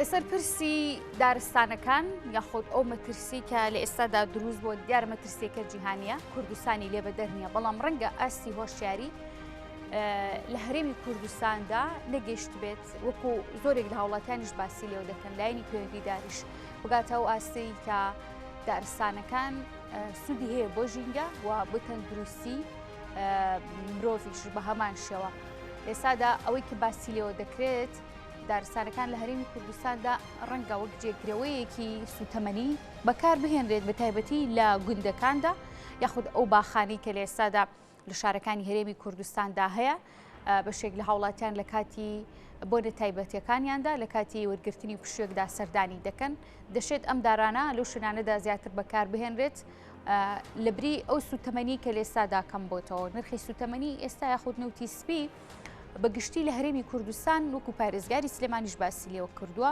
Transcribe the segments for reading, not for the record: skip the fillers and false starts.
لەسەر پرسی دارستانەکان یاخود ئەو مەترسی کە لە ئێستادا دروست بۆ دیار مەترسیەکە جیهانیە کوردستانی لێ بەدەر نییە بەڵام ڕەنگە ئاستی هۆشیاری لە هەرێمی کوردستاندا نەگەیشت بێت وەکو زۆرێک لە هاوڵاتیانیش باسی لێو دەکەن لایەنی پەیوەندیداریش بگاتە ئەو ئاستەی کە دارستانەکان سوودی هەیە بۆ ژینگە و بۆ تەندروستی مرۆڤیش بە هەمان شێوە ئێستادا ئەوەی کە باسی لێوە دەکرێت دارستانەکان لە هەرێمی کوردستاندا ڕەنگە وەک جێگرەوەیەکی سوتەمەنی بەکار بهێنرێت بە تایبەتی لە گوندەکاندا یاخود ئەو باخانی کە لە ئێستادا لە شارەکانی هەرێمی کوردستاندا هەیە بەشێک لە هاوڵاتیان لە کاتی بۆنە تایبەتەکانیاندا لە کاتی وەرگرتنی پشوێکدا سەردانی دەکەن دەشێت ئەم دارانە لەو شوێنانەدا زیاتر بەکار بهێنرێت لەبری ئەو سوتەمەنی کە لێستادا کەم بۆتەوە نرخی سوتەمەنی ئێستا یاخود نەوتی سپی بە گشتی لە هەرێمی کوردستان وەکو پارێزگاری سلێمانیش باسی لێوە کردووە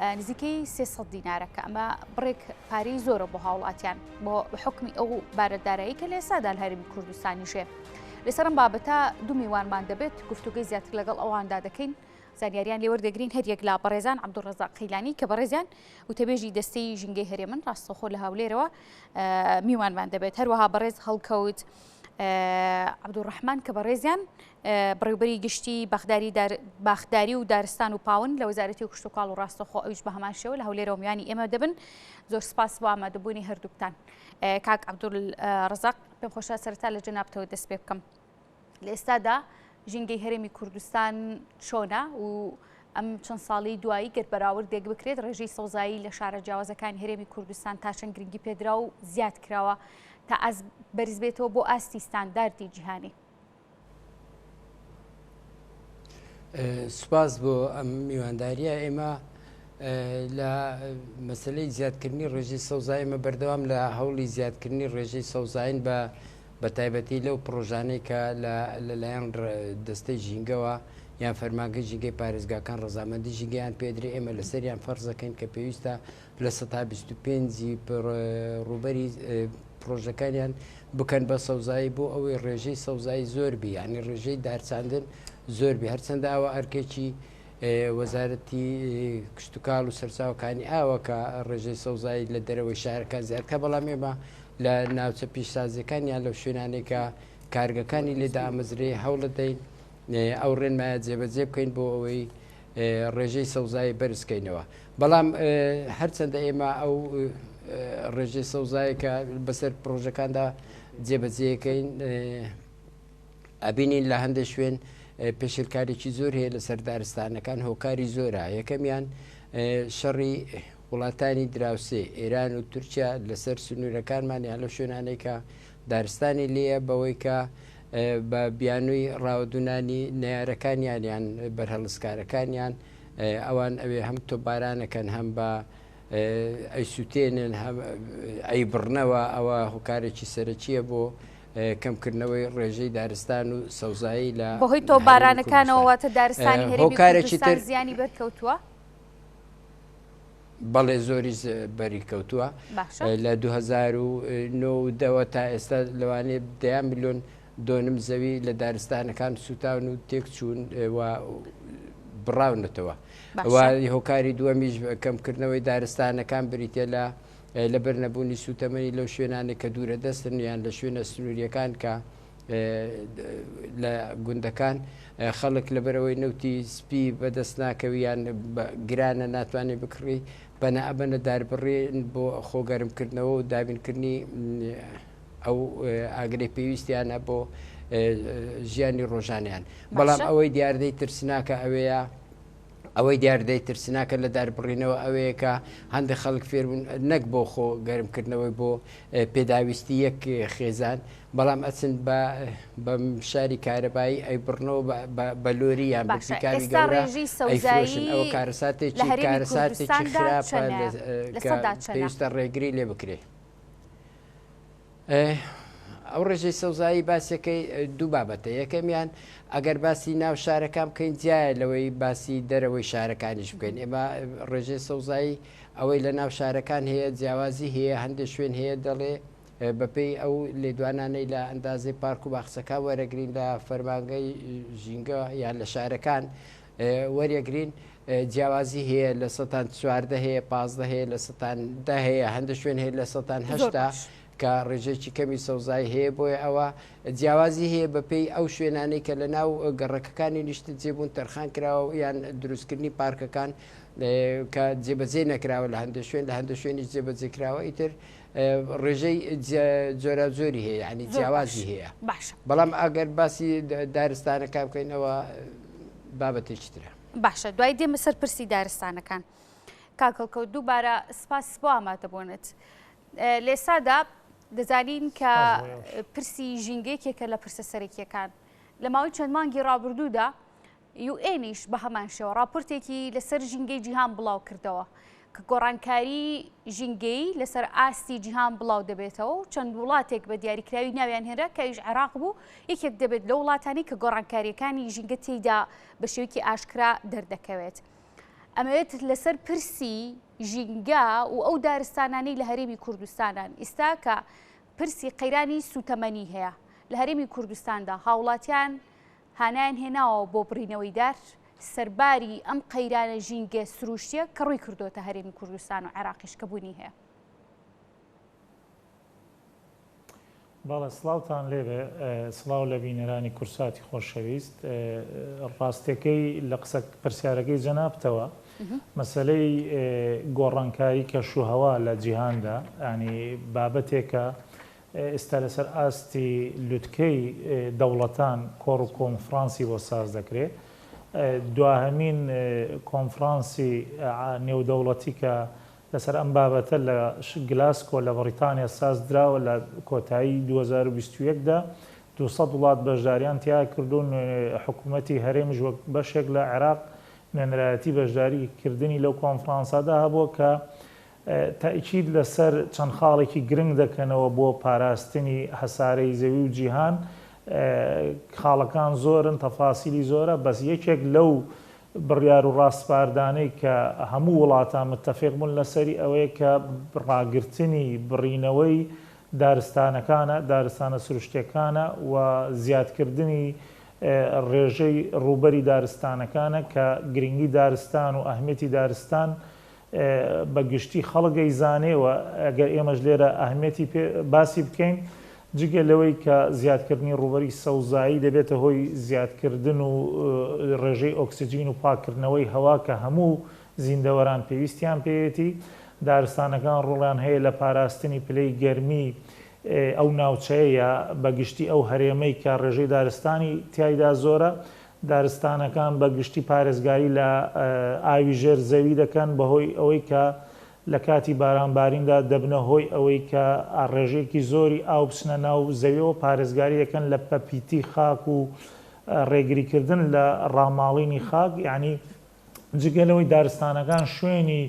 نزیکەی 300 دینارە کە ئەمە بڕێک پارەی زۆرە بۆ هاوڵاتیان بۆ حکمی ئەو بارەدارایی کە لە ئێستادا لە هەرێمی کوردستانیشێ لەسەر ئەم بابەتە دوو میوانمان دەبێت گفتوگەی زیاتر لەگەڵ ئەواندا دەکەین زانیاریان لێوەردەگرین هەریەک لە بەڕێزان عەبدولڕەزاق قەیلانی کە بەڕێزیان وتەبێژی دەستەی ژینگەی هەرێمن ڕاستەوخۆ لە هەولێرەوە میوانمان دەبێت هەروەها بەڕێز هەڵکەوت عەبدولڕەحمان کە بەڕێزیان بەڕێوبەری گشتی باخداری باخداری و دارستان و پاون لە وەزارەتی کشتوکاڵ و ڕاستەخۆ ئەویش بە هەمان شێوە لە هەولێرەوە میوانی ئێمە دەبن زۆر سپاس بۆ ئامادەبوونی هەردووکتان کاک عەبدولڕەزاق پێم خۆشە سەرەتا لە جەنابتەوە دەست پێ بکەم لە ئێستادا ژینگەی هەرێمی کوردستان چۆنە و ئەم چەند ساڵی دوایی گەر بەراوردێک بکرێت ڕێژەی سەوزایی لە شارە جیاوازەکانی هەرێمی کوردستان تا چەند گرنگی پێدرا و زیاد کراوە تا ئاست بەرز بێتەوە بۆ ئاستی ستانداردی جیهانی؟ سوپاس بۆ ئەم میوانداریە ئێمە لە مەسلەی زیادکردنی ڕێژەی سەوزایی ئێمە بەردەوام لە هەوڵی زیادکردنی ڕێژەی سەوزاین بە بە تایبەتی لەو پڕۆژانەی کە لە لەلایەن دەستەی ژینگەوە یان فەرمانگەی ژینگەی پارێزگاکان ڕەزامەندی ژینگەیان پێدرێ ئێمە لەسەریان فەرزەکەین کە پێویستە 25% ی ڕووبەری پڕۆژەکانیان بکەن بە سەوزایی بۆ ئەوەی ڕێژەی سەوزایی زۆر بی یعنی ڕێژەی دارچاندن زۆر بی هەرچەندە ئەوە ئەرکێکی وەزارەتی کشتتوکاڵ و سەرچاوەکانی ئاوە کە ڕێژەی سەوزایی لە دەرەوەی شارەکان زیاد کە بەڵام ئێمە لە ناوچە پیشسازیەکان یان لەو شوێنانەی کە کارگەکانی لێ دامەزرێ هەوڵەدەین ئەو ڕێنمایە جێبەجێ بکەین بۆ ئەوەی ڕێژەی سەوزایی بەرزکەینەوە بەڵام هەرچەندە ئێمە ئەو ڕێژەی سەوزایی کە بەسەر پرۆژەکاندا جێبەجێەکەین ئەبینین لە هەندێک شوێن پێشلکارێکی زۆر هەیە لەسەر دارستانەکان هۆکاری زۆرە یەکەمیان شەڕی وڵاتانی دراوسێ ئێران و تورکیا لەسەر سنوورەکانمان یان لەو شوێنانەی کە دارستانی لێیە بەوەی کە بە بیانووی ڕاوەدوونانی نەیارەکانیان یان بەرهەڵستکارەکانیان ئەوان ئەوێ هەم تۆپبارانەکەن هەم بە ئەیسووتێنن هەم ئەیبڕنەوە ئەوە هۆکارێکی سەرەکییە بۆ کەمکردنەوەی ڕێژەی دارستان و سەوزایی لە بەهۆی تۆپبارانەکانەوە واتە دارستانی هەرێمی کوردستان زیانی بەرکەوتووە؟ بەڵێ زۆریش بەری کەوتووە لە 2009 و دەوە تا ئێستا لەوانەیە دەیان ملیۆن دۆنم زەوی لە دارستانەکان سووتاون و تێکچوون و بڕاونەتەوە هۆکاری دووەمیش کەمکردنەوەی دارستانەکان بریتە لە لەبەر نەبوونی سووتەمەنی لەو شوێنانێک کە دوورە دەستن یان لە شوێنە سنووریەکان کە لە گوندەکان خەڵک لەبەرئەوەی نەوتی سپی بەدەست ناکەوی یان گرانە ناتوانێت بکڕی بەنا ئەبەنە داربڕین بۆ خۆگەرمکردنەوە و دابینکردنی ئەو ئاگرەی پێویستیانە بۆ ژیانی ڕۆژانیان بەڵام ئەوەی دیاردەی ترسناکە ئەوەیە ئەوەی دیاردەی ترسناکە لە داربڕینەوە ئەوەیە کە هەندێک خەڵک فێربوون نەک بۆ خۆ گەرمکردنەوەی بۆ پێداویستی یەک خێزان بەڵام ئەچن بە بە شاری کارەبایی ئەیبڕنەوە بە لۆری یان بە باشە پیکابی ئێستا گەورە ڕێژەی ئەیفرۆشن ئەوە سەوزایی لە کارەساتێکی هەرێمی کارەساتێکی کوردستاندا خراپە چەنە؟ لە لە کە سەدا چەنە؟ پێویستە ڕێگری لێ بکرێ. ئەو ڕێژەی سەوزایی باسەکەی دوو بابەتە یەکەمیان ئەگەر باسی ناو شارەکان بکەین جیایە لەوەی باسی دەرەوەی شارەکانیش بکەین ئێمە ڕێژەی سەوزایی ئەوەی لە ناو شارەکان هەیە جیاوازی هەیە هەندێک شوێن هەیە دەڵێ بەپێی ئەو لێدوانانەی لە ئەندازەی پارک و باخچەکان وەرەگرین لە فەرمانگەی ژینگە یان لە شارەکان وەریەگرین. جیاوازی هەیە لە سەتان 14 هەیە 15 هەیە لە سەتان دە هەیە هەندە شوێن هەیە لە سەتان هەشتا کە ڕێژەیەکی کەمی سەوزایی هەیە بۆیە ئەوە جیاوازی هەیە بەپێی ئەو شوێنانەی کە لە ناو گەڕەکەکانی نیشتەجێبوون تەرخان کراوە یان دروستکردنی پارکەکان کە جێبەجێ نەکراوە لە هەندێک شوێن لە هەندێک شوێنیش جێبەجێ کراوە ئیتر ڕێژەی جۆراوجۆری هەیە ینی جیاوازی هەیە باشە بەڵام ئەگەر باسی دارستانەکان بکەینەوە بابەتێکی ترە. باشە دوای دێمە سەر پرسی دارستانەکان کاک هەڵکەوت دووبارە سپاس بۆ ئامادەبوونت. لێسادا دەزانین کە پرسی ژینگە یەکێکە لە پرسە سەرەکیەکان. لە ماوەی چەند مانگی ڕابردوودا یوئێنیش بە هەمان شێوە ڕاپۆرتێکی لەسەر ژینگەی جیهان بڵاو کردەوە کە گۆڕانکاری ژینگەیی لەسەر ئاستی جیهان بڵاو دەبێتەوە و چەند وڵاتێک بە دیاریکراوی ناویان هێنرا کە ئەویش عێراق بوو یەکێک دەبێت لەو وڵاتانەی کە گۆڕانکارییەکانی ژینگە تێیدا بە شێوەیەکی ئاشکرا دەردەکەوێت. ئەمەوێت لەسەر پرسی ژینگە و ئەو دارستانانەی لە هەرێمی کوردستانان ئیستا کە پرسی قەیرانی سوتەمەنی هەیە لە هەرێمی کوردستاندا هاوڵاتیان هانایان هێناوە بۆ بڕینەوەی دار سەرباری ئەم قەیرانە ژینگە سروشتیە کە ڕووی کردۆتە هەرێمی کوردستان و عێراقیش کە بوونی هەیە. بەڵێ سڵاوتان لێبێ سڵاو لە بینەرانی کورساتی خۆشەویست ڕاستەکەی لە قسە پرسیارەکەی جەنابتەوە مەسەلەی گۆڕانکاری کەشوهەوا لە جیهاندا ینی بابەتێکە ئێستا لەسەر ئاستی لوتکەی دەوڵەتان کۆڕ و کۆنفرانسی بۆ ساز دەکرێت دواهەمین کۆنفرانسی نێودەوڵەتی کە لەسەر ئەم بابەتە لە گلاسکۆ لە بەڕیتانیا سازدراوە لە کۆتایی 2021 دا 200 وڵات بەشداریان تیا کردو حکوومەتی هەرێمیش وەک بەشێک لە عێراق نوێنەرایەتی بەشداری کردنی لەو کۆنفرانسادا هەبووە کە تەئکید لەسەر چەند خاڵێکی گرنگ دەکەنەوە بۆ پاراستنی هەسارەی زەوی و جیهان خاڵەکان زۆرن تەفاسیلی زۆرە بەس یەکێک لەو بڕیار و ڕاسپاردانەی کە هەموو وڵاتان متەفیق بوون لەسەری ئەوەیە کە ڕاگرتنی بڕینەوەی دارستانەکانە، دارستانە سروشتیەکانە و زیادکردنی ڕێژەی ڕووبەری دارستانەکانە کە گرنگی دارستان و ئەهمیەتی دارستان بە گشتی خەڵک ئەیزانێ و ئەگەر ئێمەش لێرە ئەهمیەتی پێ باسی بکەین جگە لەوەی کە زیادکردنی ڕووبەری سەوزایی دەبێتە هۆی زیادکردن و ڕێژەی ئۆکسجین و پاککردنەوەی هەوا کە هەموو زیندەوەران پێویستیان پێیەتی، دارستانەکان ڕۆڵیان هەیە لە پاراستنی پلەی گەرمی ئەو ناوچەیە یا بە گشتی ئەو هەرێمەی کە ڕێژەی دارستانی تیایدا زۆرە، دارستانەکان بە گشتی پارێزگاری لە ئاوی ژێر زەوی دەکەن بەهۆی ئەوەی کە لە کاتی بارانباریندا دەبنە هۆی ئەوەی کە ڕێژەیەکی زۆری ئاو بچنە ناو زەویەوە، پارێزگاری دەکەن لە پەپیتی خاک و ڕێگریکردن لە ڕاماڵینی خاک، یانی جگە لەوەی دارستانەکان شوێنی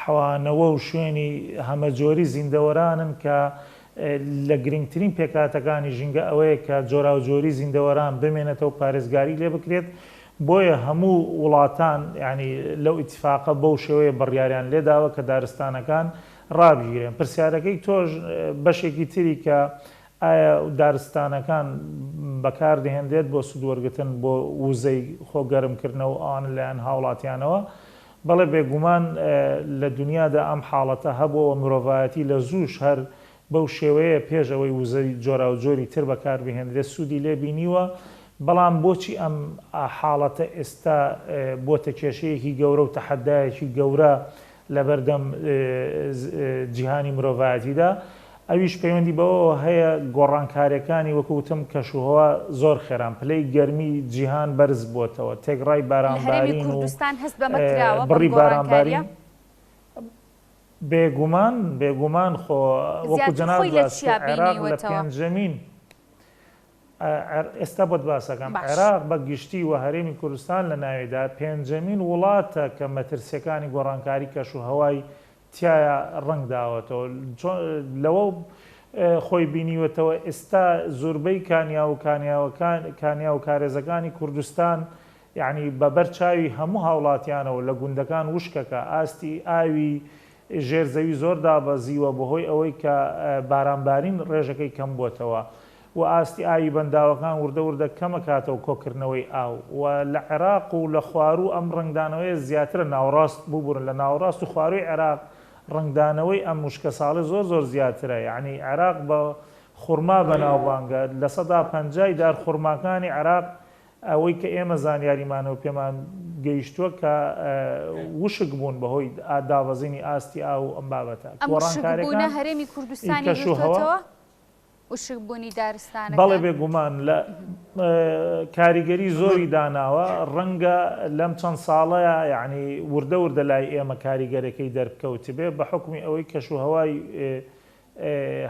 حەوانەوە و شوێنی هەمەجۆری زیندەوەرانن کە لە گرنگترین پێکهاتەکانی ژینگە ئەوەیە کە جۆراوجۆری زیندەوەران بمێنێتەوە پارێزگاری لێ بکرێت بۆیە هەموو وڵاتان یانی لەو ئیتفاقە بەو شێوەیە بڕیاریان لێداوە کە دارستانەکان ڕابگیرێن. پرسیارەکەی تۆش بەشێکی تری کە ئایا دارستانەکان بەکاردەهێنرێت بۆ سوودوەرگرتن بۆ وزەی خۆ گەرمکردنەوە و ئەوانە لەلایەن هاوڵاتیانەوە؟ بەڵێ بێگومان لە دونیادا ئەم حاڵەتە هەبووە و مرۆڤایەتی لە زووش هەر بەو شێوەیە پێش ئەوەی وزەی جۆراوجۆری تر بەکاربهێنرێت سوودی لێ بینیوە، بەڵام بۆچی ئەم حاڵەتە ئێستا بۆتە کێشەیەکی گەورە و تەحەدایەکی گەورە لەبەردەم جیهانی مرۆڤایەتیدا، ئەویش پەیوەندی بەوەوە هەیە گۆڕانکاریەکانی وەکو وتم کەشوهەوا زۆر خێران، پلەی گەرمی جیهان بەرز بووەتەوە، تێکڕای لە هەرێمی بارانبارین و کوردستان هەست بەمە کراوە بەم بڕی گۆڕانکاریە؟ بارانبارین بێگومان بێگومان خۆ وەکو زیاتر جەنابت خۆی لە باست چیا کرد عێراق لە بینیوەتەوە؟ پێنجەمین ئێستا بۆت باسەکەم باش. عێراق بە گشتی و هەرێمی کوردستان لە ناویدا پێنجەمین وڵاتە کە مەترسیەکانی گۆڕانکاری کەش و هەوای تیایا ڕەنگ داوەتەوە لەوە خۆی بینیوەتەوە ئێستا زوربەی کانیاو و کانیاوەکان کانیاو و کارێزەکانی کوردستان یانی بە بەر چاوی هەموو هاوڵاتیانەوە لە گوندەکان وشکەکە ئاستی ئاوی ژێر زەوی زۆر دابەزیوە بەهۆی ئەوەی کە بارانبارین ڕێژەکەی کەم بووەتەوە و. و ئاستی ئاوی بەنداوەکان وردە وردە کەمەکاتەوە کۆکردنەوەی ئاو و لە عێراق و لە خواروو ئەم ڕەنگدانەوەیە زیاترە ناوەڕاست ببورن لە ناوەڕاست و خوارووی عێراق ڕەنگدانەوەی ئەم وشکەساڵی زۆر زۆر زیاترە یەعنی عێراق بە خورما بەناوبانگە 50% ی دار خورماکانی عێراق ئەوەی کە ئێمە زانیاریمانە و پێمان گەیشتووە کە وشک بوون بەهۆی دابەزینی ئاستی ئاو و ئەم بابەتە. ئەم وشکبوونە گۆڕانکاریەکان هەرێمی ی کوردستانی کەش و هەوا. گرتۆتەوە؟ وشکبوونی بەڵێ دارستانەکان؟ بێگومان لە کاریگەری زۆری داناوە، ڕەنگە لەم چەند ساڵەیا یەعنی وردە وردە لای ئێمە کاریگەرەکەی دەربکەوتبێ بە حوکمی ئەوەی کەش و هەوای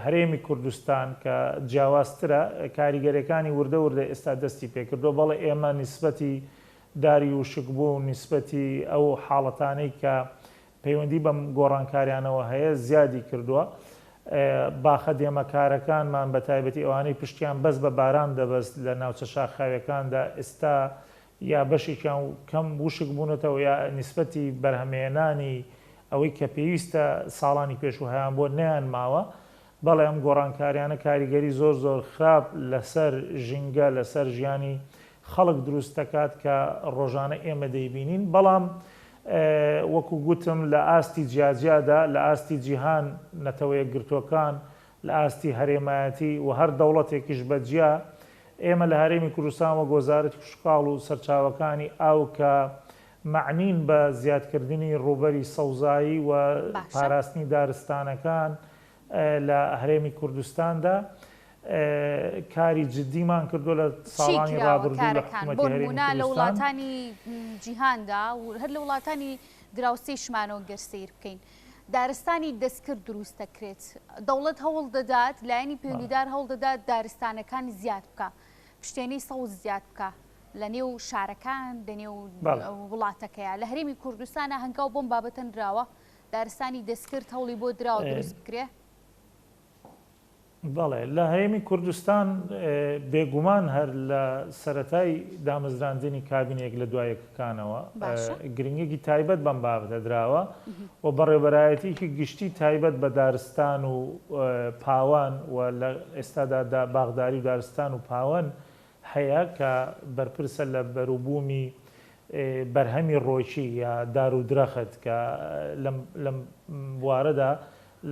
هەرێمی کوردستان کە جیاوازترە، کاریگەریەکانی وردە وردە ئێستا دەستی پێکردووە، بەڵێ ئێمە نیسبەتی داری وشکبوو و نیسبەتی ئەو حاڵەتانەی کە پەیوەندی بەم گۆڕانکاریانەوە هەیە زیادی کردووە. باخە دێمەکارەکانمان بە تایبەتی ئەوانەی پشتیان بەس بە باران دەبەست لە ناوچە شاخاویەکاندا ئێستا یا بەشێکیان کەم وشک بوونەتەوە یا نیسبەتی بەرهەمهێنانی ئەوەی کە پێویستە ساڵانی پێشوو هەیانبووە نەیانماوە. بەڵێ ئەم گۆڕانکاریانە کاریگەری زۆر زۆر خراپ لەسەر ژینگە، لەسەر ژیانی خەڵک دروست دەکات کە ڕۆژانە ئێمە دەیبینین. بەڵام وەکو گوتم لە ئاستی جیاجیادا، لە ئاستی جیهان، نەتەوە یەکگرتووەکان، لە ئاستی هەرێمایەتی و هەر دەوڵەتێکیش بە جیا، ئێمە لە هەرێمی کوردستان وەک وەزارەتی کشتوکاڵ و سەرچاوەکانی ئاو کە مەعنین بە زیادکردنی ڕووبەری سەوزایی و باشە. پاراستنی دارستانەکان لە هەرێمی کوردستاندا کاری جدیمان کردووە لە چی ساڵانی کراوە ڕابردوو لە کارەکان؟ بۆ حکومەتی هەرێمی نموونە لە کوردستان. وڵاتانی جیهاندا و هەر لە وڵاتانی دراوسێیشمانەوە گەر سەیر بکەین دارستانی دەستکرد دروست دەکرێت، دەوڵەت هەوڵ دەدات، لایەنی بەڵێ. پەیوەندیدار هەوڵ دەدات دارستانەکان زیاد بکا، پشتێنەی سەوز زیاد بکا لە نێو شارەکان، لە نێو بەڵێ. وڵاتەکەیا. لە هەرێمی کوردستانا هەنگاو بۆم بابەتە نراوە؟ دارستانی دەستکرد هەوڵی بۆ دراوە دروست بکرێ؟ بەڵێ، لە هەرێمی کوردستان بێگومان هەر لە سەرەتای دامەزراندنی کابینە یەک لە دوا یەکەکانەوە باشە. گرنگیەکی تایبەت بەم بابەتە دراوە و بەڕێوەبەرایەتیەکی گشتی تایبەت بە دارستان و پاوان و لە ئێستادا باخداری و دارستان و پاوەن هەیە کە بەرپرسە لە بەروبوومی بەرهەمی ڕۆکی یا دار و درەخت کە لەم لەم بوارەدا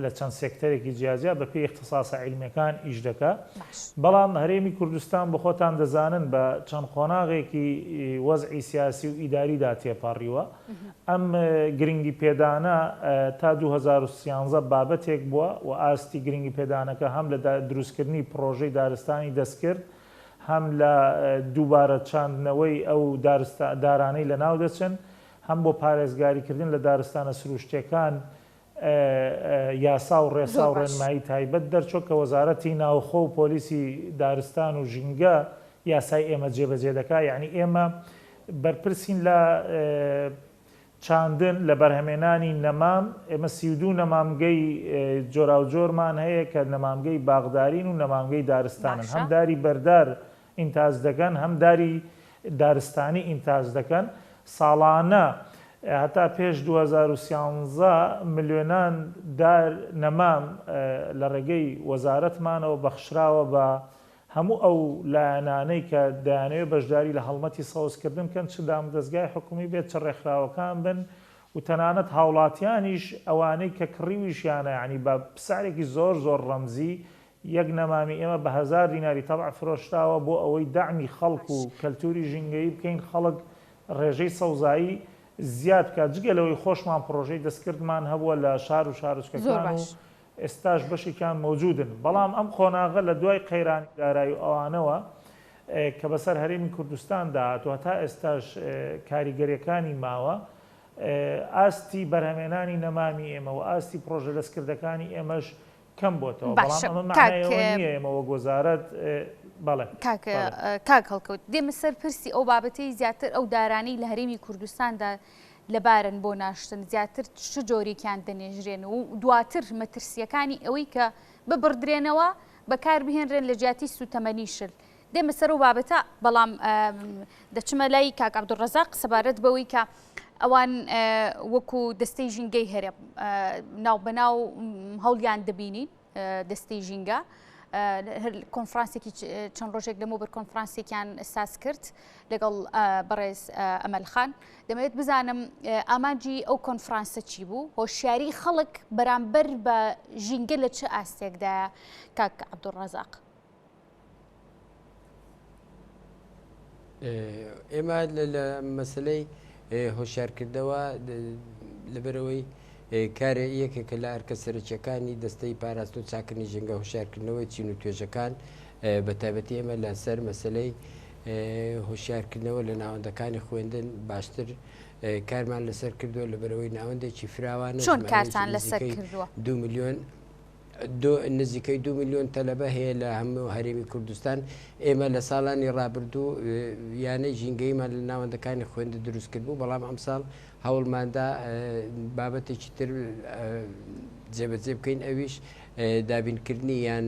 لە چەند سێکتەرێکی جیاجیا بە پێی ئیختیساسە عیلمیەکان ئیش دەکا. باش. بەڵام هەرێمی کوردستان بۆ خۆتان دەزانن بە چەند قۆناغێکی وەزعی سیاسی و ئیداریدا تێپەڕیوە. ئەم گرنگی پێدانە تا 2013 بابەتێک بووە و ئاستی گرنگی پێدانەکە هەم لە دروستکردنی پڕۆژەی دارستانی دەستکرد هەم لە دووبارە چاندنەوەی ئەو دارانەی لەناو دەچن، هەم بۆ پارێزگاریکردن لە دارستانە سروشتییەکان یاسا و ڕێسا زۆر و باش. ڕێنمایی تایبەت دەرچووە کە وەزارەتی ناوخۆ و پۆلیسی دارستان و ژینگە یاسای ئێمە جێبەجێ دەکات، یەعنی ئێمە بەرپرسین لە چاندن، لە بەرهەمێنانی نەمام، ئێمە 32 نەمامگەی جۆراوجۆرمان هەیە کە نەمامگەی باخدارین و نەمامگەی دارستانن، باشە. هەم داری بەردار ئینتاج دەکەن، هەم داری دارستانی ئینتاج دەکەن، ساڵانە هەتا پێش 2013 ملیۆنان دار نەمام لە ڕێگەی وەزارەتمانەوە بەخشراوە بە هەموو ئەو لایەنانەی کە دەیانەوێت بەشداری لە هەڵمەتی سەوزکردن بکەن، چ دامودەزگای حکومی بێت، چ ڕێکخراوەکان بن و تەنانەت هاوڵاتیانیش ئەوانەی کە کڕیویشیانە یانی بە سعرێکی زۆر زۆر ڕەمزی یەک نەمامی ئێمە بە هەزار دیناری تەبع فرۆشراوە بۆ ئەوەی دەعمی خەڵک و کەلتوری ژینگەیی بکەین خەڵک ڕێژەی سەوزایی زیاد بکات جگە لەوەی خۆشمان پڕۆژەی دەستکردمان هەبووە لە شار و زۆر شارۆچکەکان و باش. ئێستاش بەشێکیان مەوجودن، بەڵام ئەم قۆناغە لە دوای قەیرانی دارایی و ئەوانەوە کە بەسەر هەرێمی کوردستاندا هات و هەتا ئێستاش کاریگەریەکانی ماوە، ئاستی بەرهەمێنانی نەمامی ئێمە و ئاستی پڕۆژە دەستکردەکانی ئێمەش کەم بۆتەوە، بەڵام باشە ئەمە کاک مەعنای ئەوە نییە ئێمە وەک وەزارەت بەڵێ کاک بەڵێ. کاک هەڵکەوت دێمە سەر پرسی ئەو بابەتەی زیاتر ئەو دارانەی لە هەرێمی کوردستاندا لەبارن بۆ ناشتن زیاتر چ جۆرێکیان دەنێژرێن و دواتر مەترسییەکانی ئەوەی کە ببڕدرێنەوە بەکاربهێنرێن لە جیاتی سووتەمەنی شل دێمە سەر ئەو بابەتە بەڵام دەچمە لای کاک عەبدولڕەزاق سەبارەت بەوەی کە ئەوان وەکو دەستەی ژینگەی هەرێم ناوبەناو هەوڵیان دەبینین دەستەی ژینگە. کۆنفرانسێکی چەند ڕۆژێک لەمەوبەر کۆنفرانسێکیان ساز کرد لەگەڵ بەڕێز ئەمەل خان. دەمەوێت بزانم ئامانجی ئەو کۆنفرانسە چی بوو؟ هۆشیاری خەڵک بەرامبەر بە ژینگە لە چ ئاستێکدایە کاک عەبدولڕەزاق؟ ئێمە لە مەسلەی هۆشیارکردنەوە لەبەرەوەی کارێ یەکێکە لە ئەرکە سەرەکیەکانی دەستەی پاراستن و چاکردنی ژینگە هۆشیارکردنەوەی چین و توێژەکان بە تایبەتی ئێمە لەسەر مەسلەی هۆشیارکردنەوە لە ناوەندەکانی خوێندن باشتر کارمان لەسەر کردووە لەبەرەوەی ناوەندێکی فراوانە چۆن کارتان لەسەر کردووە؟ دو میلیۆن نزیکەی دو میلیۆن تەلەبە هەیە لە هەموو هەرێمی کوردستان ئێمە لە ساڵانی ڕابردوو یانەی ژینگەیمان لە ناوەندەکانی خوێندن دروست کردبوو بەڵام ئەمساڵ هەوڵماندا بابەتێکی تر جێبەجێ بکەین ئەویش دابینکردنی یان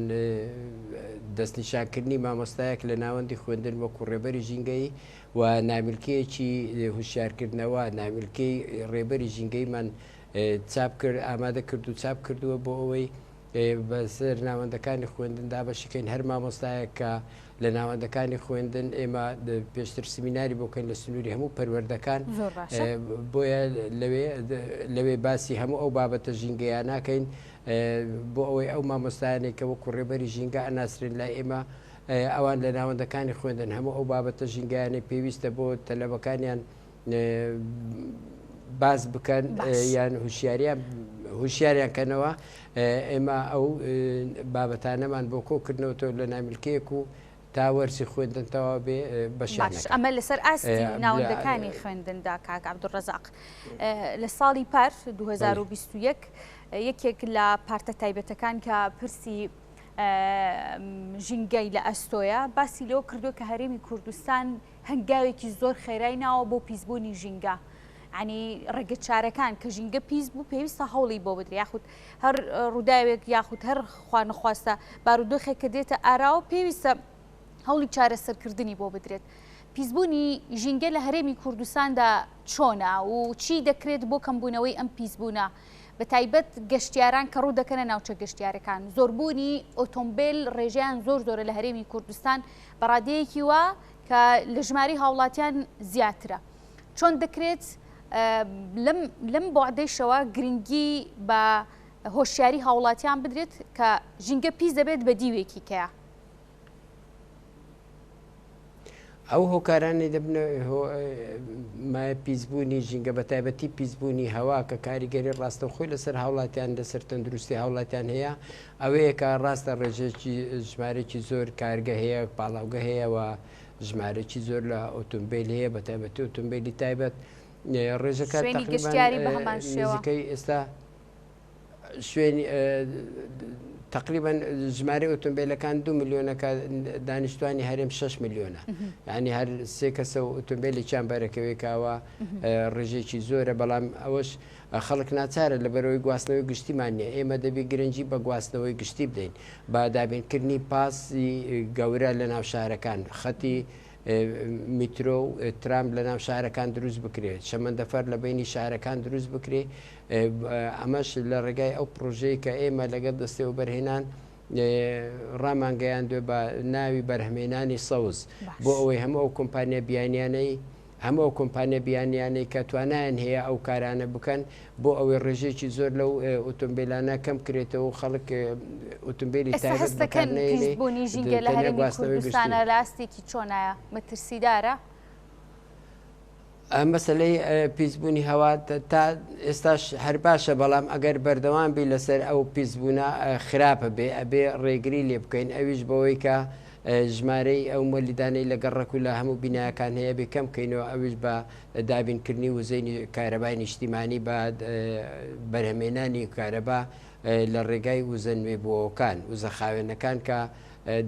دەستنیشانکردنی مامۆستایەک لە ناوەندی خوێندن وەکو ڕێبەری ژینگەیی و نامیلکەیەکی هوشیارکردنەوە نامیلکەی ڕێبەری ژینگەیمان چاپ کرد ئامادە کرد و چاپ کردووە بۆ ئەوەی بەسەر ناوەندەکانی خوێندن دابەشیکەین هەر مامۆستایەک کە لە ناوەندەکانی خوێندن ئێمە پێشتر سمیناری بۆ کەین لە سنووری هەموو پەروەردەکان بۆیە لەوێ لەوێ باسی هەموو ئەو بابەتە ژینگەیە ناکەین بۆ ئەوەی ئەو مامۆستایانێک کە وەکو ڕێبەری ژینگە ئەناسرێن لای ئێمە ئەوان لە ناوەندەکانی خوێندن هەموو ئەو بابەتە ژینگایانەی پێویستە بۆ تەلەبەکانیان باس بکەن یان هوشیاریان هوشیاریان کەنەوە ئێمە ئەو بابەتانەمان بۆ کۆ کردنەوەتەوە لە نامیلکەیەک و تا وەرزی خوێندن تەواو بێ بەشیان باش ئەمە لەسەر ئاستی ناوەندەکانی خوێندندا کاک عەبدولڕەزاق لە ساڵی پار 2021 یەکێک لە پارتە تایبەتەکان کە پرسی ژینگەی لە ئەستۆیە باسی لەوە کردووە کە هەرێمی کوردستان هەنگاوێکی زۆر خێرای ناوە بۆ پیسبوونی ژینگە ینی ڕێگە چارەکان کە ژینگە پیس بوو پێویستە هەوڵی بۆ بدرێ یاخود هەر ڕووداوێک یاخود هەر خوانەخواستە بارودۆخێک کە دێتە ئاراوە پێویستە هەوڵی چارەسەرکردنی بۆ بدرێت. پیسبوونی ژینگە لە هەرێمی کوردستاندا چۆنە و چی دەکرێت بۆ کەمبوونەوەی ئەم پیسبوونە بە تایبەت گەشتیاران کە ڕوو دەکەنە ناوچە گەشتیارەکان زۆربوونی ئۆتۆمبیل ڕێژەیان زۆر زۆرە لە هەرێمی کوردستان بە ڕادەیەکی وا کە لە ژمارەی هاوڵاتیان زیاترە چۆن دەکرێت لەم بۆعدەیشەوە گرنگی بە هۆشیاری هاوڵاتیان بدرێت کە ژینگە پیس دەبێت بە دیوێکی کەیە؟ ئەو هۆکارانەی دەبنە مایە پیسبوونی ژینگە بە تایبەتی پیسبوونی هەوا کە کاریگەری ڕاستەوخۆی لەسەر هاوڵاتیان لەسەر تەندروستی هاوڵاتیان هەیە ئەوەیە کە ڕاستە ڕێژەیەکی ژمارەیەکی زۆر کارگە هەیە پاڵاوگە هەیە و ژمارەیەکی زۆر لە ئۆتۆمبیل هەیە بە تایبەتی ئۆتۆمبیلی تایبەت ڕێژەکە شوێنی گەشتیاری بە هەمان شێوە نزیکەی ئێستا شوێنی تقریبا ژمارەی ئۆتۆمبیلەکان دو ملیۆنەکە دانیشتوانی هەرێم 6 ملیۆنە یعنی هەر سێ کەسە و ئۆتۆمبیلێکیان بەرەکەوێکەوە ڕێژێکی زۆرە بەڵام ئەوەش خەڵک ناچارە لەبەرئەوەی گواستنەوەی گشتیمان نییە، ئێمە دەبی گرنگی بە گواستنەوەی گشتی بدەین، بە دابینکردنی پاسی گەورە لە ناو شارەکان، خەتی میترۆ و ترام لە ناو شارەکان دروست بکرێت، شەمەندەفەر لە بەینی شارەکان دروست بکرێ، ئەمەش لە ڕێگای ئەو پڕۆژەیە کە ئێمە لەگەڵ دەستەی وەبەرهێنان ڕامانگەیاندووە بە ناوی بەرهەمهێنانی سەوز، بۆ ئەوەی هەموو ئەو کۆمپانیا بیانیانەی هەموو ئەو کۆمپانیا بیانیانەی کە توانایان هەیە ئەو کارانە بکەن بۆ ئەوەی ڕێژەیەکی زۆر لەو ئۆتۆمبیلانە کەم کرێتەوە و خەڵک ئۆتۆمبیلی ئێستا تایبەت هەست دەکەن بەکارنەهێنێ پیسبوونی ژینگە لە تەنیا هەرێمی گواستنەوەی گشتی. کوردستانە لە ئاستێکی چۆنایە؟ مەترسیدارە؟ مەسەلەی پیسبوونی هەوا تا ئێستاش هەر باشە بەڵام ئەگەر بەردەوام بی لەسەر ئەو پیسبوونە خراپە بێ ئەبێ ڕێگری لێ بکەین ئەویش بەوەی کە ژمارەی ئەو مۆلیدانەی لە گەڕەک و لە هەموو بینایەکان هەیە بێ کەم بکەینەوە ئەویش بە دابینکردنی وزەی کارەبای نیشتیمانی بە بەرهەمێنانی کارەبا لە ڕێگای وزە نوێبووەوەکان وزە خاوێنەکان کە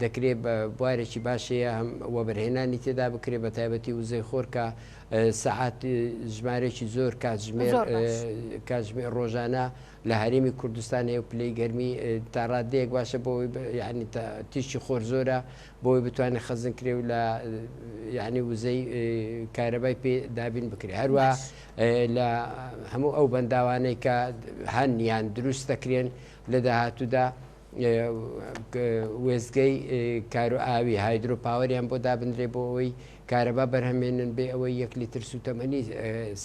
دەکرێ بوارێکی باش هەیە هەم وەبەرهێنانی تێدا بکرێ بە تایبەتی وزەی خۆر کە سەعات ژمارێکی زۆر کاتژمێر کاتژمێر ڕۆژانە لە هەرێمی کوردستان هەیە و پلەی گەرمی تا ڕادەیەک باشە بۆ یعنی تیشکی خۆر زۆرە بۆی بتوانێت خەزن کرێ و لە یعنی وزەی کارەبای پێ دابین بکرێ هەروە لە هەموو ئەو بەنداوانەی کە هەن یان دروست دەکرێن لە داهاتوودا. وێستگەی کارۆئاوی hydro power یان بۆ دابنرێ بۆ ئەوەی کارەبا بەرهەمێنن بێ ئەوەی یەک لیتر سوتەمەنی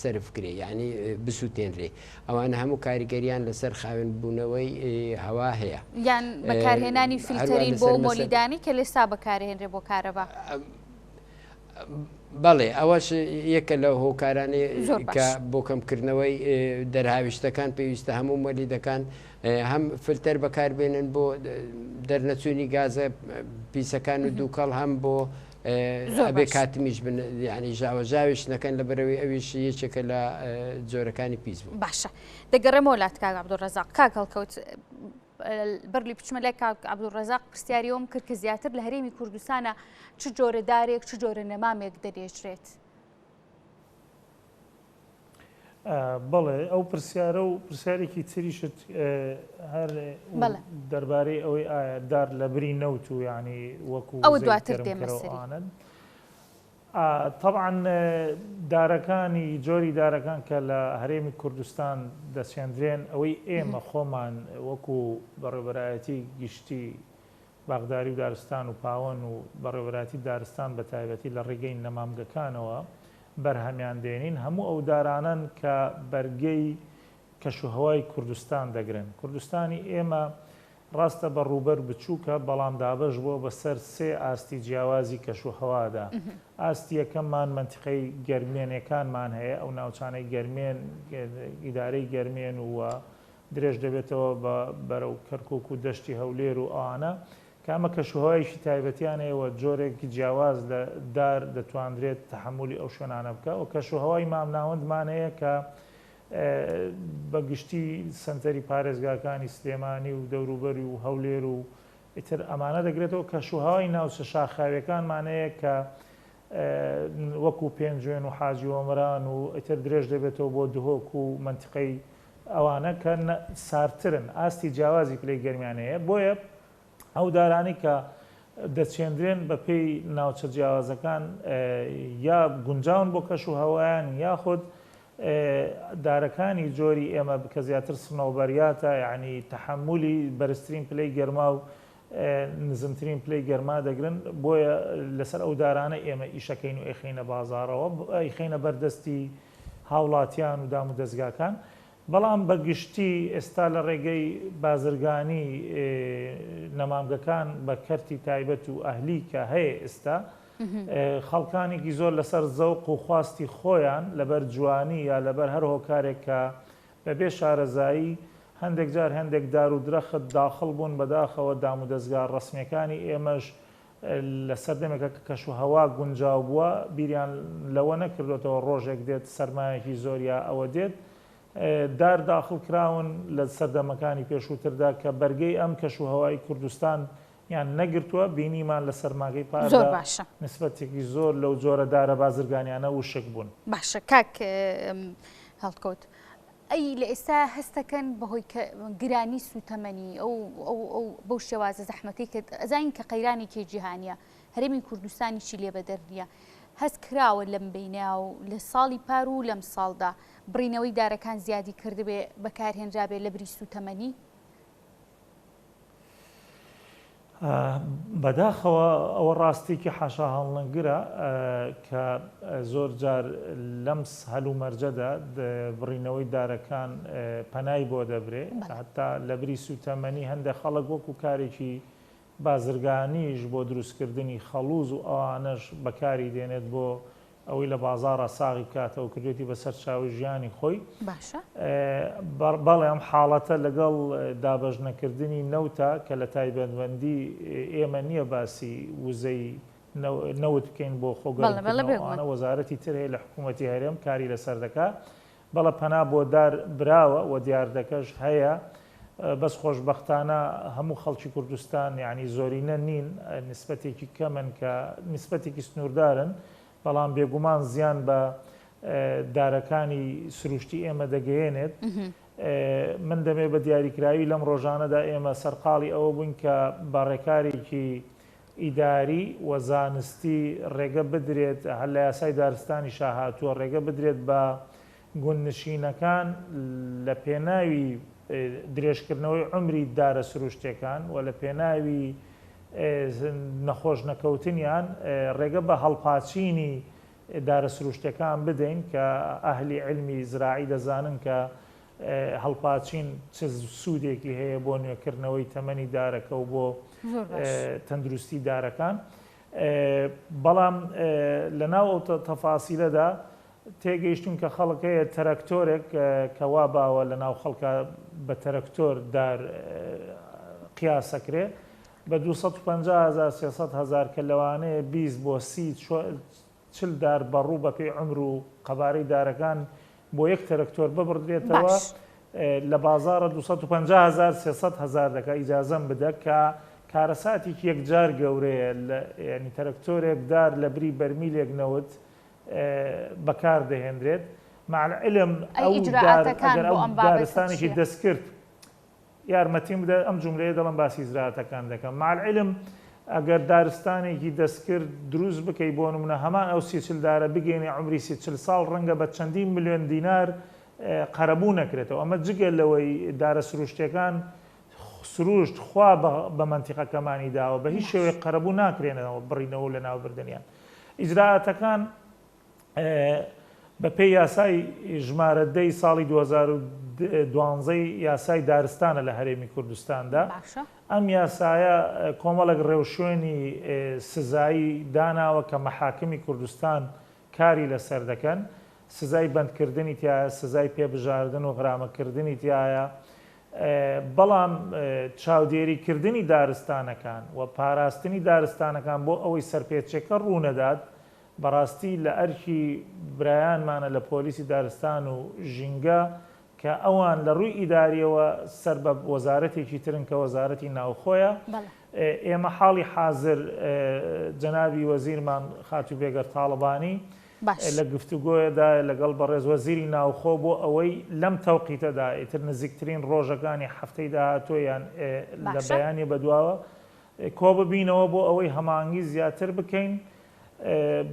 سەرف کرێ یعنی بسووتێنرێ ئەوانە هەموو کاریگەریان لەسەر خاوێن بوونەوەی هەوا هەیە. یان بەکارهێنانی فلتەرین بۆ مۆلیدانی کە لێستا بەکارهێنرێ بۆ کارەبا. بەڵێ ئەوەش یەکە لە هۆکارانی کە بۆ کەمکردنەوەی دەرهاویشتەکان پێویستە هەموو مۆلیدەکان هەم فلتەر بەکاربێنن بۆ دەرنەچوونی گازە پیسەکان و دووکەڵ هەم بۆ ئەبێ کاتمیش بن یعنی ژاوەژاویش نەکەن لە بەرەوەی ئەویش یەکێکە لە جۆرەکانی پیس بوو. باشە دەگەڕێمەوە لات کاک عەبدولڕەزاق کاک هەڵکەوت بەرلی بچمە لای کاک عەبدولڕەزاق پرسیاری ئەوم کرد کە زیاتر لە هەرێمی کوردستانە چ جۆرە دارێک چ جۆرە نەمامێک دەنێژرێت؟ بەڵێ ئەو پرسیارە و پرسیارێکی تریشت هەر دەربارەی ئەوەی ئایا دار لە بری نەوت و یعنی وەکو ئەوە دواتر دێمە سەری. تەبعەن دارەکانی جۆری دارەکان کە لە هەرێمی کوردستان دەچێندرێن ئەوەی ئێمە خۆمان وەکو بەڕێوەبەرایەتی گشتی باخداری و دارستان و پاوەن و بەڕێوەبەرایەتی دارستان بە تایبەتی لە ڕیگەی نەمامگەکانەوە بەرهەمیان دێنین هەموو ئەو دارانەن کە بەرگەی کەشوهەوای کوردستان دەگرن. کوردستانی ئێمە ڕاستە بە ڕووبەر بچووکە، بەڵام دابەش بووە بەسەر سێ ئاستی جیاوازی کەشوهەوادا. ئاستی یەکەممان مەنتیقەی گەرمێنێکانمان هەیە، ئەو ناوچانەی گەرمێن، ئیدارەی گەرمێن و درێژ دەبێتەوە بە بەرەو کەرکووک و دەشتی هەولێر و ئەوانە، کە ئەمە کەشوهەوایەکی تایبەتیان هەیە و جۆرێکی جیاواز لە دار دەتواندرێت تەحەمولی ئەو شوێنانە بکا و کەشوهەوای مامناوەندمان هەیە کە بە گشتی سەنتەری پارێزگاکانی سلێمانی و دەوروبەری و هەولێر و ئیتر ئەمانە دەگرێتەوە، کەشوهەوای ناوچە شاخاویەکانمان هەیە کە وەکو پێنجوێن و حاجی ئۆمەران و ئیتر درێژ دەبێتەوە بۆ دهۆک و مەنتیقەی ئەوانە کە ساردترن، ئاستی جیاوازی پلەی گەرمیان هەیە، بۆیە ئەو دارانەی کە دەچێندرێن بەپێی ناوچە جیاوازەکان یا گونجاون بۆ کەش و هەوایان یاخود دارەکانی جۆری ئێمە کە زیاتر سنەوبەریاتە یعنی تەحەمولی بەرزترین پلەی گەرما و نزمترین پلەی گەرما دەگرن بۆیە لەسەر ئەو دارانە ئێمە ئیشەکەین و ئەیخەینە بازاڕەوە ئەیخەینە بەردەستی هاوڵاتیان و دام و دەزگاکان بەڵام بە گشتی ئێستا لە ڕێگەی بازرگانی نەمامگەکان بە کەرتی تایبەت و ئەهلی کە هەیە ئێستا خەڵکانێکی زۆر لەسەر زەوق و خواستی خۆیان لەبەر جوانی یا لەبەر هەر هۆکارێک کە بەبێ شارەزایی هەندێک جار هەندێک دار و درەخت داخڵ بوون بەداخەوە دامودەزگا ڕەسمیەکانی ئێمەش لە سەردەمێکا کە کەشوهەوا گونجاو بووە بیریان لەوە نەکردۆتەوە ڕۆژێک دێت سەرمایەکی زۆر یا ئەوە دێت دار داخڵ کراون لە سەردەمەکانی پێشووتردا کە بەرگەی ئەم کەشوهەوای کوردستان یان نەگرتووە بینیمان لە سەرماکەی زۆر پاردا باشە. نسبەتێکی زۆر لەو جۆرە دارە بازرگانیانە وشک بوون. باشە کاک هەڵکەوت ئەی لە ئێستا هەستەکەن بەهۆی کە گرانی سوتەمەنی ئەو ئەو ئەو بەو شێوازە زەحمەتەی کە ئەزانین کە قەیرانێکی جیهانیە هەرێمی کوردستانیشی لێ بەدەر نییە هەست کراوە لەم بینە و لە ساڵی پار و لەم ساڵدا بڕینەوەی دارەکان زیادی کردبێ بەکارهێنرابێ لە بری سوتەمەنی؟ بەداخەوە ئەوە ڕاستیەکی حاشاهەڵنەگرە کە زۆر جار لەم هەلومەرجەدا بڕینەوەی دارەکان پەنای بۆ دەبرێ هەتا لەبری سوتەمەنی هەندێک خەڵک وەکو کارێکی بازرگانیش بۆ دروستکردنی خەڵوز و ئەوانەش بەکاری دێنێت بۆ ئەوەی لە بازاڕا ساغی بکاتەوە کردوێتی بە سەرچاوەی ژیانی خۆی. باشە. بەڵێ ئەم حاڵەتە لەگەڵ دابەش نەکردنی نەوتە کە لە تایبەتمەندی ئێمە نییە باسی وزەی نەوت بکەین بۆ خۆ گەرمکردنەوە ئەوانە وەزارەتی تر هەیە لە حکوومەتی هەرێم کاری لەسەر دەکا بەڵێ پەنا بۆ دار براوە و دیاردەکەش هەیە بەس خۆشبەختانە هەموو خەڵکی کوردستان یانی زۆرینە نین نیسبەتێکی کەمن کە نیسبەتێکی سنووردارن بەڵام بێگومان زیان بە دارەکانی سروشتی ئێمە دەگەیەنێت من دەمێ بە دیاریکراوی لەم ڕۆژانەدا ئێمە سەرقاڵی ئەوە بووین کە بە ڕێکارێکی ئیداری و زانستی ڕێگە بدرێت هەر لە یاسای دارستانیشا هاتووە ڕێگە بدرێت بە گوندنشینەکان لە پێناوی. درێژکردنەوەی عومری دارە سروشتیەکان و لە پێناوی نەخۆش نەکەوتنیان ڕێگە بە هەڵپاچینی دارە سروشتیەکان بدەین کە ئەهلی عیلمی زراعی دەزانن کە هەڵپاچین چ سوودێکی هەیە بۆ نوێکردنەوەی تەمەنی دارەکە و بۆ تەندروستی دارەکان. بەڵام لەناو ئەو تەفاسیلەدا تێگەیشتوون کە خەڵک هەیە تەرەکتۆرێک کە وا باوە لە ناو خەڵکا بە تەرەکتۆر دار قیاس ئەکرێ بە 250 هەزار 300 هەزار کە لەوانەیە 20 بۆ 30 40 دار بەڕوو بەپێی عومر و قەبارەی دارەکان بۆ یەک تەرەکتۆر ببڕدرێتەوە باش. لە بازاڕە 250 هەزار 300 هەزار دەکا ئیجازەم بدە کە کارەساتێکی یەکجار گەورەیە لە یانی تەرەکتۆرێک دار لە بری بەرمیلێک نەوت بەکار دەهێنرێت مع العلم ئەی ئەو دار ئیجرائاتەکان ئەگەر بۆ ئەو ئەم بابەتە دارستانێکی چییە؟ دەستکرد یارمەتیم بدە ئەم جوملەیە دەڵێم باسی ئیجرائاتەکان دەکەم مع العلم ئەگەر دارستانێکی دەستکرد دروست بکەی بۆ نمونە هەمان ئەو سی چل دارە بگەینی عومری سی چل ساڵ ڕەنگە بە چەندین ملیۆن دینار قەرەبوو نەکرێتەوە ئەمە جگە لەوەی دارە سروشتیەکان سروشت خوا بە مەنتیقەکەمانی داوە بە هیچ شێوەیەک قەرەبوو ناکرێنەوە بڕینەوە و لەناوبردنیان. ئیجرائاتەکان بە پێی یاسای ژمارە دە ی ساڵی 2012 یاسای دارستانە لە هەرێمی کوردستاندا. ئەم یاسایە کۆمەڵێک ڕێوشوێنی سزایی داناوە کە مەحاکمی کوردستان کاری لەسەر دەکەن، سزای بەندکردنی تیایە، سزای پێبژاردن و غرامەکردنی تیایە، بەڵام چاودێری کردنی دارستانەکان و پاراستنی دارستانەکان بۆ ئەوەی سەرپێچیەکە ڕوونەدات بەڕاستی لە ئەرکی برایانمانە لە پۆلیسی دارستان و ژینگە کە ئەوان لە ڕووی ئیداریەوە سەر بە وەزارەتێکی ترن کە وەزارەتی ناوخۆیە. ئێمە حاڵی حازر جەنابی وەزیرمان خاتوو بێگەرد تاڵەبانی لە گفتوگۆیەدایە لەگەڵ بەڕێز وەزیری ناوخۆ بۆ ئەوەی لەم تەوقیتەدا ئیتر نزیکترین ڕۆژەکانی هەفتەی داهاتوو یان لە بەیانی بەدواوە کۆببینەوە بۆ ئەوەی هەماهەنگی زیاتر بکەین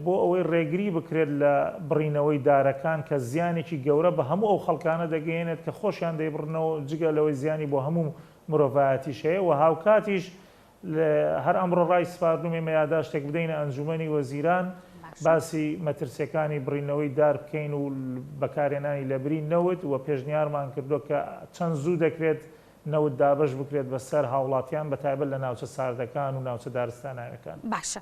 بۆ ئەوەی ڕێگری بکرێت لە بڕینەوەی دارەکان کە زیانێکی گەورە بە هەموو ئەو خەڵکانە دەگەیەنێت کە خۆشیان دەیبڕنەوە جگە لەوەی زیانی بۆ هەموو مرۆڤایەتیش هەیە و هاوکاتیش هەر ئەمڕۆ ڕای سپاردووم ئێمە یاداشتێک بدەینە ئەنجوومەنی وەزیران باسی مەترسیەکانی بڕینەوەی دار بکەین و بەکارهێنانی لەبری نەوت و پێشنیارمان کردووە کە چەند زوو دەکرێت نەوت دابەش بکرێت بەسەر هاوڵاتیان بەتایبەت لە ناوچە ساردەکان و ناوچە دارستاناویەکان. باشە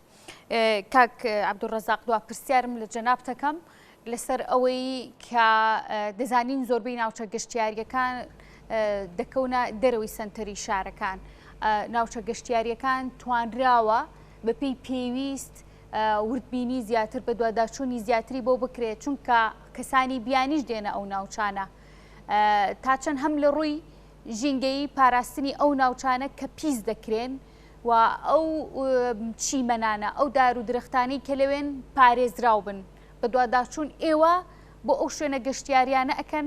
کاک عەبدولڕەزاق دوا پرسیارم لە جەنابتەکەم لەسەر ئەوەی کە دەزانین زۆربەی ناوچە گەشتیاریەکان دەکەونە دەرەوەی سەنتەری شارەکان ناوچە گەشتیاریەکان توانراوە بەپێی پێویست وردبینی زیاتر بەدواداچوونی زیاتری بۆ بکرێت چونکە کەسانی بیانیش دێنە ئەو ناوچانە تا چەند هەم لە ڕووی ژینگەیی پاراستنی ئەو ناوچانە کە پیس دەکرێن و ئەو چیمەنانە ئەو دار و درەختانەی کە لەوێن پارێزراو بن بەدواداچوون ئێوە بۆ ئەو شوێنە گەشتیاریانە ئەکەن؟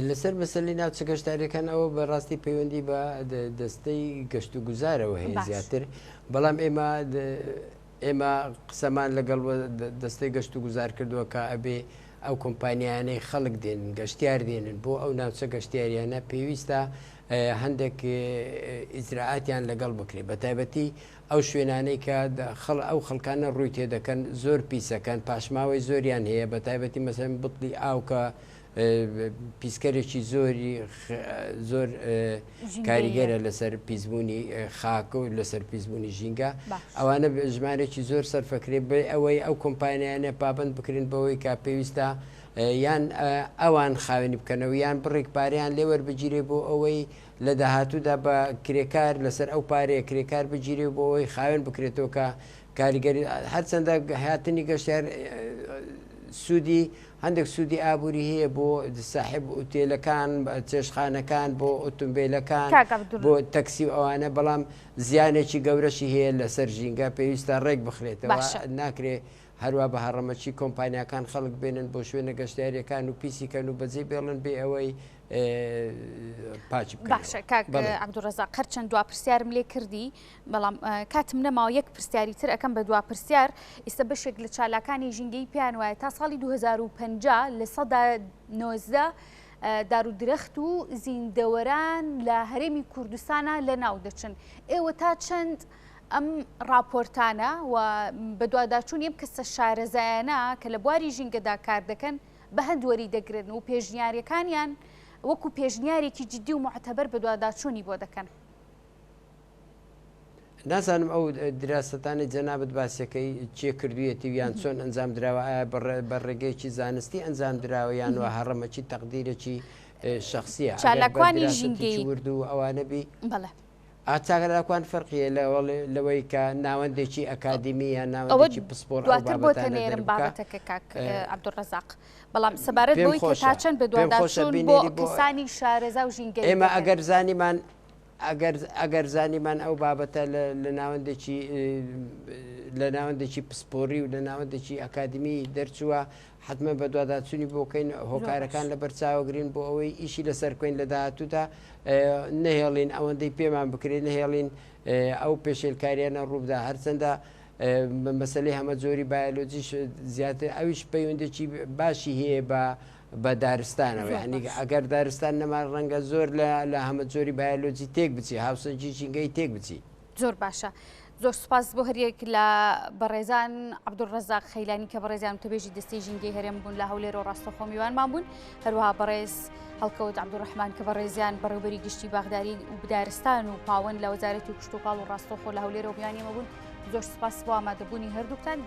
لەسەر مەسەلی ناوچە گەشتاریەکان ئەوە بەڕاستی پەیوەندی بە دەستەی گەشت و گوزارەوە هەیە زیاتر بەڵام ئێمە ئێمە قسەمان لەگەڵ دەستەی گەشت و گوزار کردووە کە ئەبێ ئەو کۆمپانیانەی خەڵک دێنن گەشتیار دێنن بۆ ئەو ناوچە گەشتیاریانە پێویستە هەندێک ئیجرائاتیان لەگەڵ بکرێت بە تایبەتی ئەو شوێنانەی کە خەڵ ئەو خەڵکانە ڕووی تێدەکەن زۆر پیسەکەن پاشماوەی زۆریان هەیە بە تایبەتی مەسەن بتڵی ئاو کە پیسکەرێکی زۆری زۆر کاریگەرە لەسەر پیسبوونی خاک و لەسەر پیسبوونی ژینگە ئەوانە ژمارێکی زۆر سەرفەکرێ بێ ئەوەی ئەو کۆمپانیانە پابند بکرن بەوەی کە پێویستە یان ئەوان خاوێنی بکەنەوە یان بڕێک پارەیان لێوەربگیرێ بۆ ئەوەی لە داهاتوودا بە کرێکار لەسەر ئەو پارەیە کرێکار بگیرێ بۆ ئەوەی خاوێن بکرێتەوە کە کاریگەری هەرچەندە هاتنی گەشتیار سوودی هەندێک سوودی ئابووری هەیە بۆ ساحب ئوتێلەکان چێشخانەکان بۆ ئۆتۆمبیلەکان بۆ تەکسی و ئەوانە بەڵام زیانێکی گەورەشی هەیە لەسەر ژینگە پێویستە ڕێک بخرێتەوە ناکرێ. هەروا بە هەڕەمەکی کۆمپانیاکان خەڵک بێنن بۆ شوێنە گەشتیاریەکان و پیسی کەن و بەجێی بێڵن بێ ئەوەی پاکی بکەنەوە. باشە کاک عەبدولڕەزاق هەرچەند دوا پرسیارم لێ کردی بەڵام کاتم نەماوە یەک پرسیاری تر ئەەکەم بە دوا پرسیار ئیستا بەشێک لە چالاکانی ژینگەی پێیان وایە تا ساڵی 2050 19% دار و درەخت و زیندەوەران لە هەرێمی کوردستانە لە ناو دەچن ئێوە تا چەند ئەم راپۆرتانە و بەدواداچوونی ئەم کەسە شارەزایانە کە لە بواری ژینگەدا کار دەکەن بە هەند وەری دەگرن و پێشنیارەکانیان وەکو پێشنیارێکی جدی و موعتەبەر بەدواداچوونی بۆ دەکەن. نازانم ئەو دراسەتانەی جەنابت باسیەکەی کێ کردوویەتی و یان چۆن ئەنجام دراوە ئایا بە ڕێگەیەکی زانستی ئەنجام دراوە یان وە هەڕەمەکی تەقدیرێکی شەخسیە ئەگەر بە چالاکوانی دراسەتێکی ژینگەیی ورد و ئەوانە بی بەڵێ. ئا چالاکوان فەرقی هەیە لەوەی کە ناوەندێکی ئەکادیمی یان ئەوە ناوەندێکی پسپۆڕ ئەو دواتر بۆتە بابەتانە نێرم دەربکا بابەتەکە کاک عەبدولڕەزاق بەڵام سەبارەت پێم بەوەی کە تا خۆشە چەند پێم خۆشە بەدواداچوون بۆ بینێری بۆ کەسانی شارەزا و ژینگەیی ئێمە دەکەن. ئەگەر زانیمان ئەگەر ئەگەر زانیمان ئەو بابەتە لە لە ناوەندێکی لە ناوەندێکی پسپۆری و لە ناوەندێکی ئەکادمی دەرچووە حتمما بەدواداچوونی بۆ بکەین زۆر باش. هۆکارەکان لە بەرچاوەگرین بۆ ئەوەی ئیشی لەسەر بکەین لە داهاتوودا نەهێڵین ئەوەندەی پێمان بکرێت نەهێڵین ئەو پێشێلکاریانە ڕووبدا هەرچەندە مەسلەی هەمە جۆری بایۆلۆجیش زیاتر ئەویش پەیوەندێکی باشی هەیە بە بە دارستانەوە زۆر یعنی باش. ئەگەر دارستان نەما ڕەنگە زۆر لە لە هەمە جۆری بایۆلۆجی تێک بچی هاوسەنگی ژینگەی تێک بچی. زۆر باشە زۆر سوپاس بۆ هەریەک لە بەڕێزان عەبدولڕەزاق خەیلانی کە بەڕێزیان وتەبێژی دەستەی ژینگەی هەرێم بوون لە هەولێرەوە ڕاستەوخۆ میوانمان بوون هەروەها بەڕێز هەڵکەوت عەبدولڕەحمان کە بەڕێزیان بەڕێوبەری گشتی باخداری و بدارستان و پاوەن لە وەزارەتی کشتوکاڵ و ڕاستەوخۆ لە هەولێرەوە میوانی ئێمە بوون زۆر سوپاس بۆ ئامادەبوونی هەردووکتان.